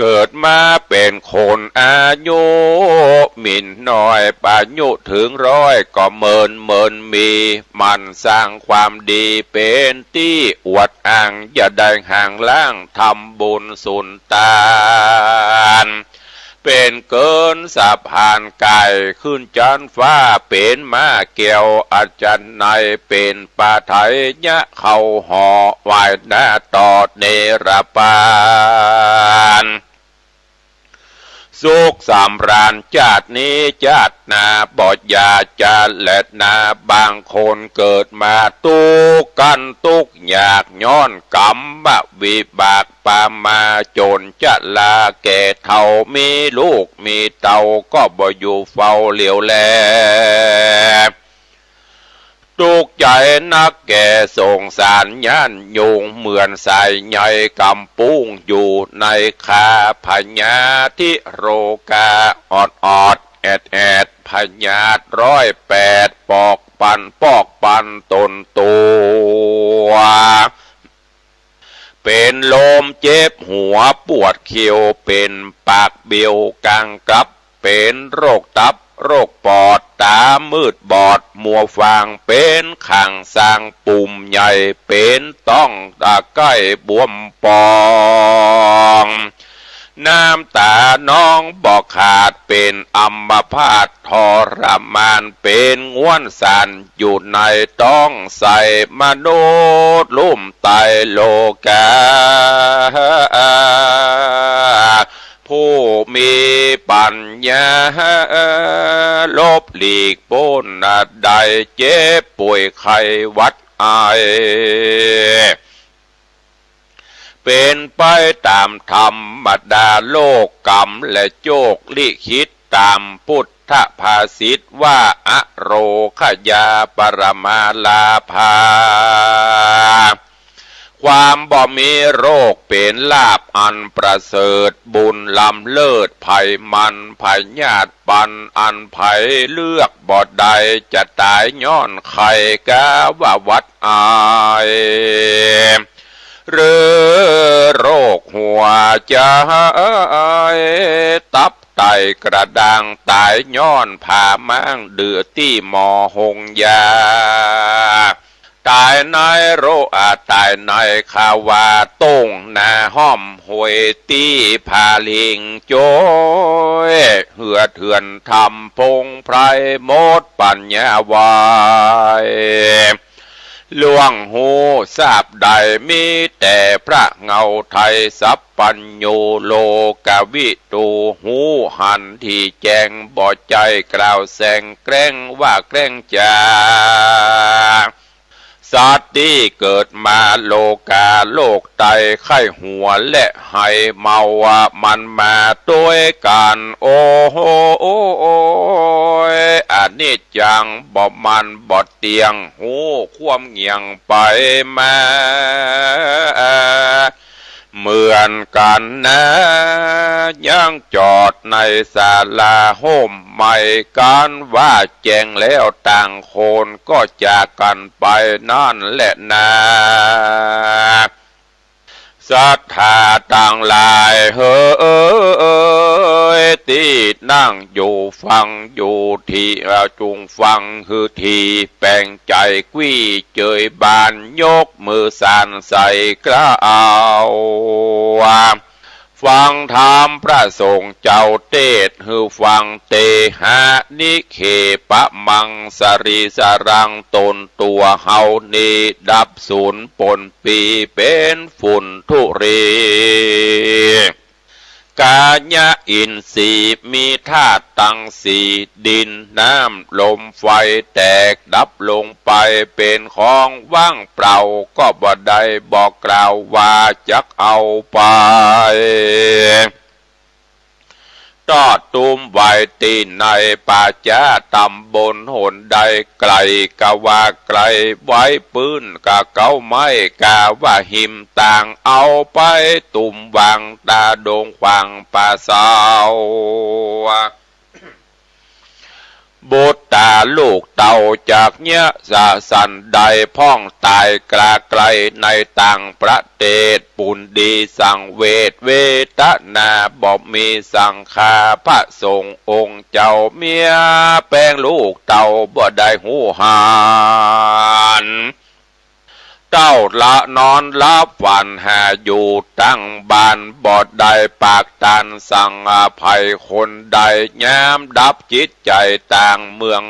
เกิดมาเป๋นคนอายุหมิ่นน้อย อายุเถิงร้อยก็เมินเมินมี หมั่นสร้างความดีเป๋นตี้อวดอ้าง อย่าได้ห่างล้างทำบุญสุนตาน เป๋นเกินสะพานก๋ายขึ้นจั๊นฟ้า เป๋นม้าแก้วอัศนัย เป๋นปาไถยะเข้าหอ ไหว้หน้าต่อเนรปาน สุขสำราญจาตินี้จาติหน้า บ่อย่าจะแลนา บางคนเกิดมาตุ๊กข์กั๋นตุ๊กข์ยาก ย้อนกรรมวิบากปามา จ๋นจะลาแก่เฒ่า มีลูกมีเต้าก็บ่อยู่เฝ้าเหลียวแล ตุ๊กข์ใจ๋นักแก่สงสารญาติโยม เหมือนสายใยกำปุ้งอยู่ในคา พยาธิโรคาออดๆ แอดๆ พยาธิร้อยแปด ปอกปันปอกปันตนตั๋ว เป๋นลมเจ็บหัวปวดเข่า เป๋นปากเบียวกางกับ เป๋นโรคตับโรคปอด ต๋ามืดบอดมัวฟาง เป๋นข้างสร้างปุ่มใหญ่ เป๋นต๊องตะไคร่บวมป่อง น้ำต๋านองบ่ขาด เป๋นอัมพาตทรมาน เป๋นง่วนสารอยู่ในต๊อง ใส่มนุษย์ลุ่มต๋ายโลกา ผู้มีปัญญา หลบหลีกป๊นได้เจ็บป่วยไข้หวัดไอ เป๋นไปต๋ามธรรมดาโลก กรรมและโชคลิขิต ต๋ามพุทธภาษิตว่า อโรคยาปรมาลาภา ความบ่มีโรคเป๋นลาภอันประเสริฐ บุญล้ำเลิศ ภัยมันพยาธิปัน อันใผเลือกบ่ได้ จะต๋ายย้อนไข้กาว่าหวัดไอ หรือโรคหัวใจ๋ ตับไตกระด้าง ต๋ายย้อนผ่าม้าง ดื้อตี้หมอหงยา ต๋ายในโรค อ่า ต๋ายในคาวา ต้งหน้าห้อมห้วย ตี้ผาลิงโจ้ย เหือดเถื่อนทำพงไพร หมดปัญญาไว ล่วงฮู้ทราบได้มีแต่พระเหง้าไทยสัพพัญญู โลกวิทู ฮู้หันตี้แจ้ง บ่ใจ้กล่าวแสงแกล้งว่าแกล้งจ๋า สัตว์ตี้เกิดมาโลกาโลกไต ใค่หัวและไหเมาว่ามันมาตวยกั๋น โอ้โห โอ้ย อนิจจัง บ่มั่นบ่เตี้ยง ฮู้ความเหงี่ยงไปมา เหมือนกั๋นนา ยังจอดในศาลาฮ่มไหม้กั๋น ว่าแจ้งแล้วต่างคนก็จากกั๋นไปนั้นแหละนา ศรัทธาตังหลายเหย ตี้นั่งอยู่ฟังอยู่ตี้ จุ่งฟังหื้อตี้ แป๋งใจ๋กวี้เจยบาน ยกมือสรรใส่เกล้า ฟังธรรมพระสงฆ์เจ้าเตสน์หื้อฟัง เตหะนิเคปะมัง สะรีสะรัง ต๋นตั๋วเฮานี้ ดับสูญปนปี้เป๋นฝุ่นธุลี กายะอินทรีย์มีธาตุตังสี่ ดิน น้ำ ลม ไฟ แตกดับลงไปเป๋นของว่างเปล่า ก็บ่ได้บอกกล่าวว่าจักเอาไป ตอดตุ้มไว้ตี้ในป่าจ๊าต๋ำบลหนใด ไก๋กะว่าไก๋ ไว้ปื้นกะเก๊าไม้ กาว่าหิมต่าง เอาไปตุ้มวางต๋าดงขวางป่าเศร้า บุตราลูกเต้าจักเยียะสะสันใด พ่องต๋ายกล้าใก้ในต่างประเตศ ปุณดีสังเวชเวทนา บ่มีสังฆาพระสงฆ์องค์เจ้าเมีย แป๋งลูกเต้าบ่ได้ฮู้หัน เต้าละนอนหลับฝันหาอยู่ตังบ้าน บ่ได้ปากตันสังภัยคนใด ยามดับจิตใจ๋ต่างเมือง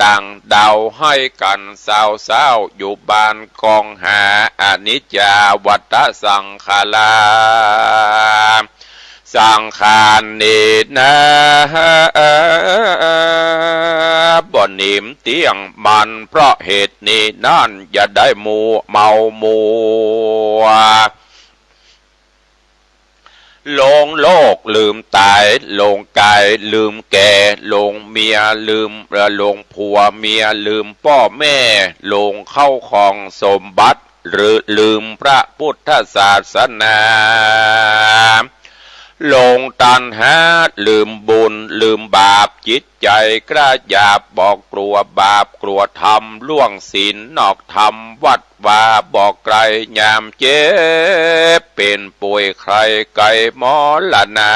ต่างดาว หื้อกั๋นเศร้าเศร้าอยู่บ้าน ก้องหาอนิจจาวัฏฏะสังขารา สังขารนี้นา บ่นิ่มเตี้ยงมั่น เพราะเหตุนี้นั้น อย่าได้มัวเมามัว หลงโลกลืมต๋าย หลงก๋ายลืมแก่ หลงเมียลืม เอ่อ หลงผัวเมียลืมป้อแม่ หลงเข้าของสมบัติ หรือลืมพระพุทธศาสนา หลงตัณหา ลืมบุญ ลืมบาป จิตใจ๋กล้าหยาบ บ่กลัวบาปกลัวธรรม ล่วงศีลนอกธรรม วัดวาบ่ไก๋ ยามเจ็บเป๋นป่วยไคร้ใก้มรณา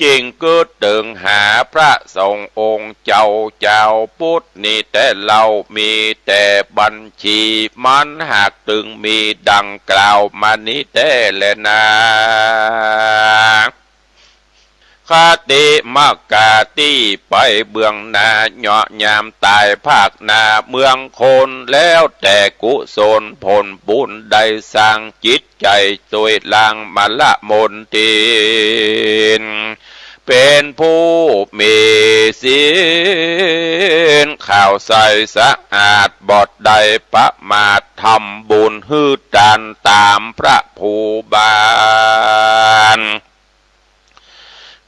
จึงกึ๊ดเติงหาพระสงฆ์องค์เจ้า เจ้าปุทธนี้แต๊เล่า มีแต่บัญชี มันหากตึงมีดังกล่าวมานี้แต๊แลนา คติมกาตี้ไปเบื้องหน้า เยาะยามต๋ายภาคหน้าเมืองคน แล้วแต่กุศลผลบุญได้สร้าง จิตใจ๋จ้วยล้างมลมลทิน เป๋นผู้มีศีลขาวใสสะอาด บ่ได้ประมาท ทำบุญหื้อตานต๋ามพระภูบาล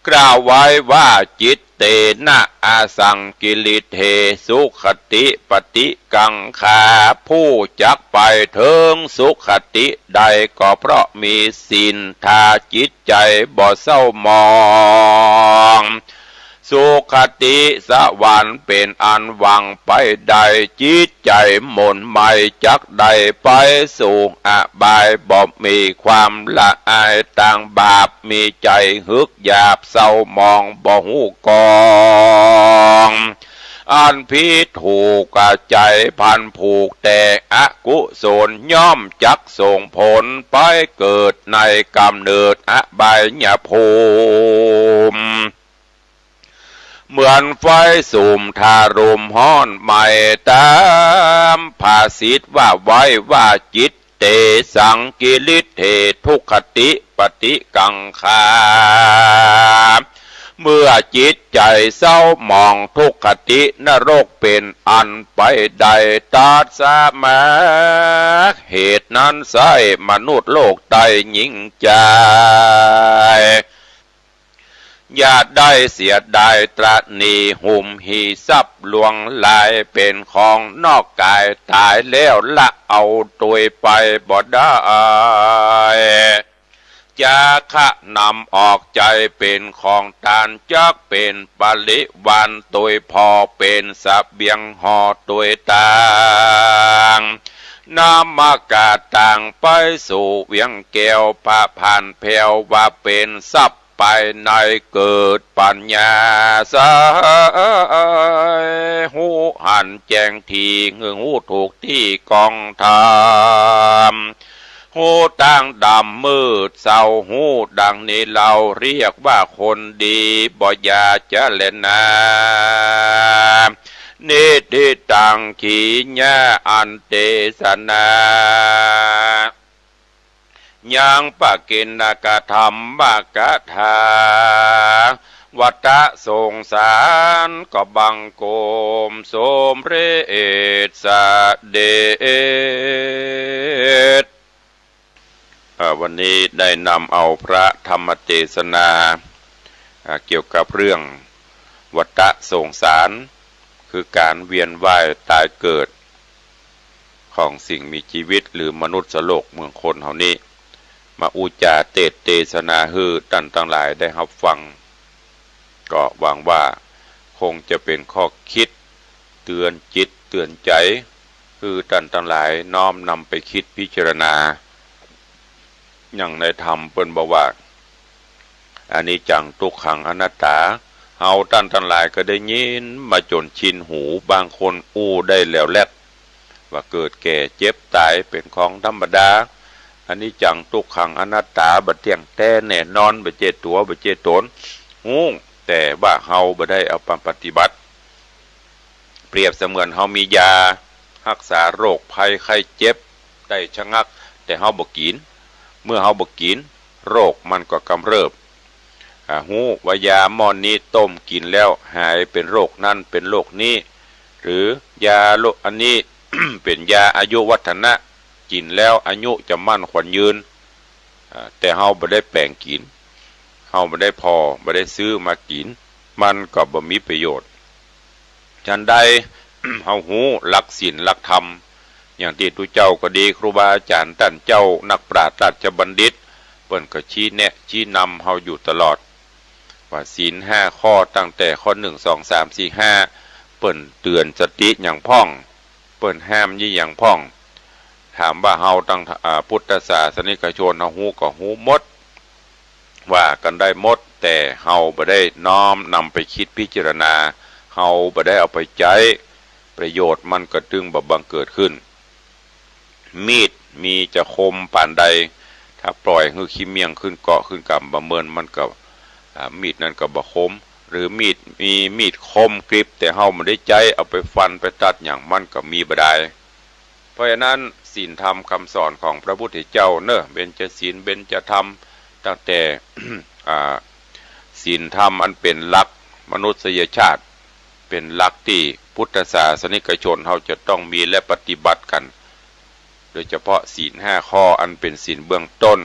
กล่าวไว้ว่า จิตเตนะ อสังกิริเท สุขติปฏิกังขา ผู้จักไปเถิงสุขติได้ ก็เพราะมีศีล ถ้าจิตใจ๋บ่เศร้าหมอง สุขติสวรรค์เป๋นอันหวังไปได้ จิตใจ๋หม่นไหม้ จักได้ไปสู่อบาย บ่มีความละอายต่างบาป มีใจ๋หึกหยาบเศร้าหมอง บ่ฮู้กอง อันผิดถูก ใจ๋พันผูกแต่อกุศล ย่อมจักส่งผลไปเกิดในก๋ำเนิดอบายภูมิ เหมือนไฟสุมถ้าลมฮ้อนไหม้ต๋าม ภาษิตว่าไว้ว่า จิตเตสังกิริเถ ทุกขติปฏิกังขา เมื่อจิตใจ๋เศร้าหมอง ทุกขตินรกเป๋นอันไปได้ ตัสมา เหตุนั้นไส้มนุษย์โลกได้ยิ่งใจ๋ อย่าได้เสียดายตระหนี่ หุมหีทรัพย์หลวงหลาย เป๋นของนอกก๋าย ต๋ายแล้วละเอาตวยไปบ่ได้ จาคะนำออกใจ๊เป๋นของตาน จักเป๋นปริวารตวยผ่อ เป๋นเสบียงห่อตวยตาง นำมากาตางไปสู่เวียงแก้ว พระพานแผ้วว่าเป๋นทรัพย์ ภายในเกิดปัญญาใส ฮู้หันแจ้งตี้ คือฮู้ถูกตี้กองธรรม ฮู้ตางดำมืดเศร้า ฮู้ดังนี้เฮาเรียกว่าคนดี บ่อย่าจะแลนา นิทธิตัง ขีณา อันเตสนา ยังปะกิณกธรรมกถา วัตตะสงสารก็บังคมสมเร็จเสด็จ เอ่อ วันนี้ได้นำเอาพระธรรมเตสนา อ่า เกี่ยวกับเรื่องวัตตะสงสาร คือก๋านเวียนว่ายต๋ายเกิด ของสิ่งมีจีวิต หรือมนุษย์โลกเมืองคนเฮานี้ มาอู้จ๋าเตสน์เตสนาหื้อต้านตังหลายได้ฮับฟัง ก็หวังว่าคงจะเป๋นข้อคิดเตื๋อนจิตเตื๋อนใจ๋ หื้อต้านตังหลายน้อมนำไปคิดพิจารณา อย่างในธรรมเปิ้นบอกว่า อนิจจัง ทุกขัง อนัตตา เฮาต้านตังหลายก็ได้ยินมาจ๋นชินหู บางคนอู้ได้แหลวแหลด ว่าเกิดแก่เจ็บต๋ายเป๋นของธรรมดา อนิจจัง ทุกขัง อนัตตา บ่เตี้ยงแต๊แน่นอน บ่ใจ้ตั๋ว บ่ใจ้ต๋น ฮู้ แต่ว่าเฮาบ่ได้เอามาปฏิบัติ เปรียบเสมือนเฮามียาฮักษาโรคภัยไข้เจ็บได้ชะงัก แต่เฮาบ่กิ๋น เมื่อเฮาบ่กิ๋น โรคมันก็กำเริบ อ่า ฮู้ว่ายาหม้อนี้ต้มกิ๋นแล้วหายเป๋นโรคนั้นเป๋นโรคนี้ หรือยาโรคอันนี้ เป๋นยาอายุวัฒนะ กิ๋นแล้วอายุจะมั่นขวัญยืน อ่า แต่เฮาบ่ได้แป๋งกิ๋น เฮาบ่ได้ผ่อ บ่ได้ซื้อมากิ๋น มันก็บ่มีประโยชน์ ฉันใด เฮาฮู้หลักศีลหลักธรรม อย่างตี้ตุ๊เจ้าก็ดี ครูบาอาจ๋ารย์ต้านเจ้า นักปราชญ์ราชบัณฑิต เปิ้นก็ชี้แนะชี้นำเฮาอยู่ตลอด ว่าศีลห้าข้อ ตั้งแต่ข้อหนึ่ง สอง สาม สี่ ห้า เปิ้นเตื๋อนสติหยังพ่อง เปิ้นห้ามยี่หยังพ่อง ถามว่าเฮาตัง อ่า พุทธศาสนิกชนเฮาฮู้ก็ฮู้หมด ว่ากั๋นได้หมด แต่เฮาบ่ได้น้อมนำไปคิดพิจารณา เฮาบ่ได้เอาไปใจ๊ ประโยชน์มันก็ตึงบ่บังเกิดขึ้น มีดมีจะคมปานใด ถ้าปล่อยหื้อขี้เมี้ยงขึ้นเกาะขึ้นกำบ่เมิน มันก็ อ่า มีดนั้นก็บ่คม หรือมีด มีมีดคมกริบ แต่เฮาบ่ได้ใจ๊เอาไปฟันไปตัดหยัง มันก็มีบ่ดาย เพราะฉะนั้นศีลธรรมคำสอนของพระพุทธเจ้าเนอะ เบญจศีล เบญจธรรม ตั้งแต่ อ่า ศีลธรรมอันเป๋นหลักมนุษยชาติ เป๋นหลักตี้พุทธศาสนิกชนเฮาจะต้องมีและปฏิบัติกั๋น โดยเฉพาะศีลห้าข้ออันเป๋นศีลเบื้องต้น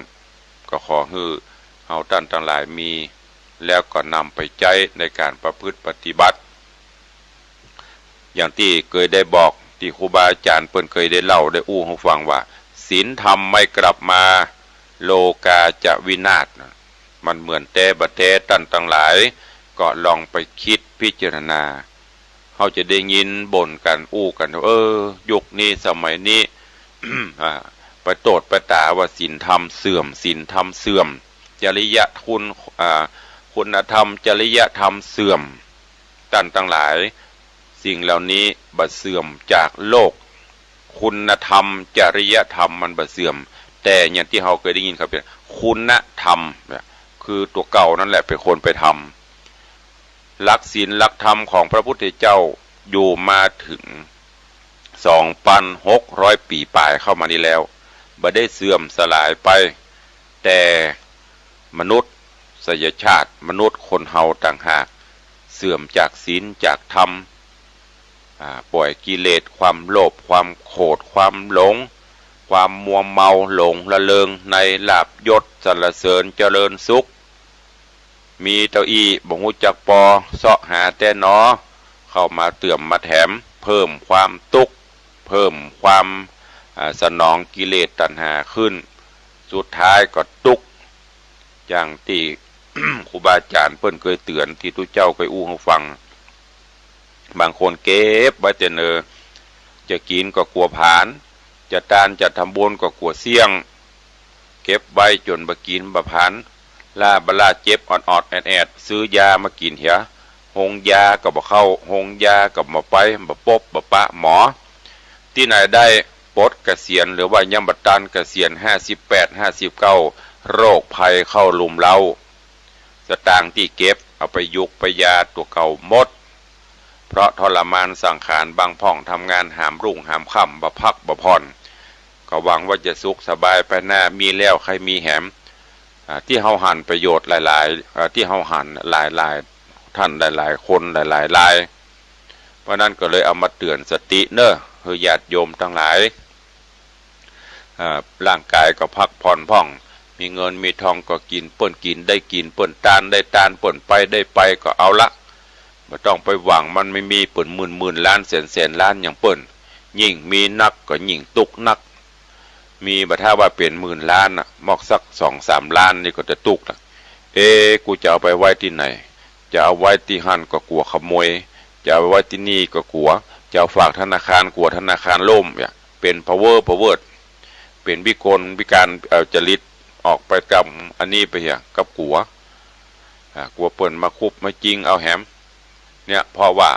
ก็ขอหื้อเฮาต้านตังหลายมี แล้วก็นำไปใจ๊ในก๋านประพฤติปฏิบัติ อย่างตี้เกยได้บอก ตี้ครูบาอาจ๋ารย์เปิ้นเกยได้เล่าได้อู้หื้อฟังว่า ศีลธรรมไม่กลับมา โลกาจะวินาศ นะ มันเหมือนแต๊บ่แต๊ ต้านตังหลาย ก็ลองไปคิดพิจารณา เฮาจะได้ยินบ่นกั๋นอู้กั๋น เออ ยุคนี้สมัยนี้ อ่า ไปโต้ษไปต๋าว่าศีลธรรมเสื่อม ศีลธรรมเสื่อม จริยคุณ อ่า คุณธรรม จริยธรรมเสื่อม ต้านตังหลาย สิ่งเหล่านี้บ่เสื่อมจากโลก คุณธรรม จริยธรรมมันบ่เสื่อม แต่อย่างตี้เฮาเกยได้ยินเขาเป๋นคุณธรรมเนี่ย คือตั๋วเก่านั่นแหละเป๋นคนไปทำ หลักศีลหลักธรรมของพระพุทธเจ้าอยู่มาเถิงสองปันหกร้อยปี๋ป๋ายเข้ามานี้แล้ว บ่ได้เสื่อมสลายไป แต่มนุษยชาติ มนุษย์คนเฮาต่างหาก เสื่อมจากศีลจากธรรม อ่า ป่อยกิเลส ความโลภ ความโขด ความหลง ความมัวเมาหลงระเริงในลาภยศสรรเสริญเจริญสุข มีเต้าอี้บ่ฮู้จักปอ เซาะหาแต่หนอ เข้ามาเติมมาแถม เพิ่มความตุ๊กข์ เพิ่มความ อ่า สนองกิเลสตัณหาขึ้น สุดท้ายก็ตุ๊กข์ อย่างตี้ ครูบาอาจ๋ารย์เปิ้นเกยเตื๋อน ตี้ตุ๊เจ้าเกยอู้หื้อฟัง บางคนเก็บไว้แต่เนิน จะกิ๋นก็กั๋วผลาญ จะตานจะทำบุญก็กั๋วเสี้ยง เก็บไว้จ๋นบ่กิ๋นบ่ผลาญ ล้าบ่ล้าเจ็บออดๆ แอดๆ ซื้อยามากิ๋นเหีย โฮงยาก็บ่เข้า โฮงยาก็บ่ไป บ่ปบบ่ปะหมอ ตี้ไหนได้ปลดเกษียณ หรือว่ายังบ่ตันเกษียณ ห้าสิบแปด ห้าสิบเก้า โรคภัยเข้ารุมเร้า สตางค์ตี้เก็บเอาไปยุกไปยาตั๋วเก่าหมด เพราะทรมานสังขารบังพ่อง ทำงานหามรุ่งหามค่ำ บ่พักบ่ผ่อน ก็หวังว่าจะสุขสบายไปหน้า มีแล้วใค่มีแหม อ่า ตี้เฮาหันประโยชน์หลายๆ อ่า ตี้เฮาหันหลายๆ ท่านหลายๆ คนหลายๆ ราย เพราะนั้นก็เลยเอามาเตื๋อนสติเน่อ หื้อญาติโยมตังหลาย อ่า ร่างก๋ายก็พักผ่อนพ่อง มีเงินมีทองก็กิ๋นเปิ้นกิ๋น ได้กิ๋นเปิ้น ตานได้ตานเปิ้น ไปได้ไปก็เอาละ บ่ต้องไปหวังมัน บ่มีเปิ้นหมื่นๆ ล้าน แสนๆ ล้านหยังเปิ้น ยิ่งมีนักก็ยิ่งตุ๊กข์นัก มีบ่ถ้าว่าเป๋นหมื่นล้านน่ะ มอกสักสองสามล้านนี่ก็จะตุ๊กข์ละ เอ๊ะ กูจะเอาไปไว้ตี้ไหน จะเอาไว้ตี้หั้นก็กั๋วขโมย จะเอาไว้ตี้นี่ก็กั๋ว จะเอาฝากธนาคารกั๋วธนาคารล่ม เนี่ย เป๋นพะเว้อพะเวิด เป๋นวิกลวิการ เอ่อ จริต ออกไปต๋ามอันนี้ไปเหีย กับกั๋ว อ่า กั๋วเปิ้นมาคุบมาจิงเอาแหม เนี่ย เพราะว่า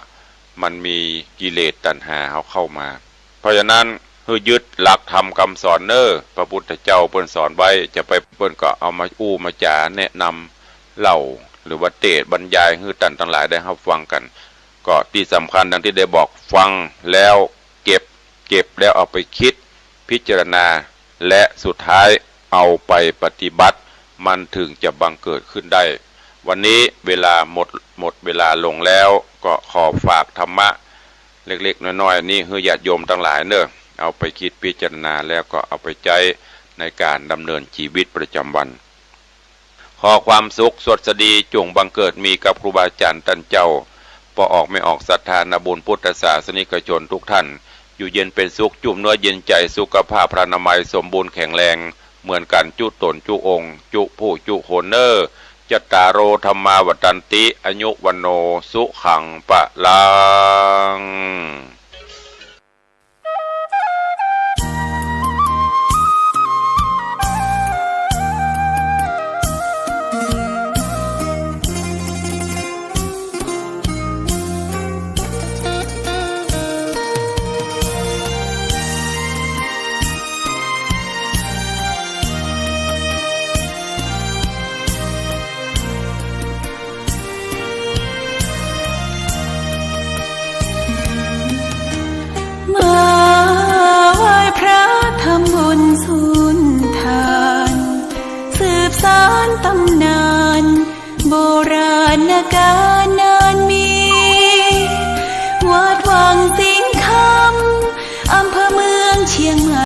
มันมีกิเลสตัณหาเฮาเข้ามา เพราะฉะนั้น หื้อยึดหลักธรรมกำสอนเน่อ พระพุทธเจ้าเปิ้นสอนไว้ จะไปเปิ้นก็เอามาอู้มาจ๋าแนะนำเล่า หรือว่าเตสน์บรรยายหื้อต้านตังหลายได้ฮับฟังกั๋น ก็ตี้สำคัญดังตี้ได้บอก ฟังแล้วเก็บ เก็บแล้วเอาไปกึ๊ดพิจารณา และสุดท้ายเอาไปปฏิบัติ มันเถิงจะบังเกิดขึ้นได้ วันนี้เวลาหมด หมดเวลาลงแล้ว ก็ขอฝากธรรมะเล็กๆ น้อยๆ นี้หื้อญาติโยมตังหลายเน่อ เอาไปกึ๊ดพิจารณาแล้วก็เอาไปใจ๊ในก๋านดำเนินจีวิตประจ๋ำวัน ขอความสุขสวัสดีจุ่งบังเกิดมีกับครูบาอาจ๋ารย์ต้านเจ้า ป้อออกแม่ออกศรัทธานาบุญพุทธศาสนิกชนทุกท่าน อยู่เย็นเป๋นสุข จุ่มเนื้อเย็นใจ๋ สุขภาพพรรณนามัยสมบูรณ์แข็งแรงเหมือนกั๋นจุ๊ต๋นจุ๊องค์ จุ๊ผู้จุ๊คนเน่อ จัตตาโร ธัมมา วัฑฒันติ อายุ วัณโณ สุขัง พลัง มาไหว้พระทำบุญสุนทาน สืบสานต๋ำนานโบราณกาล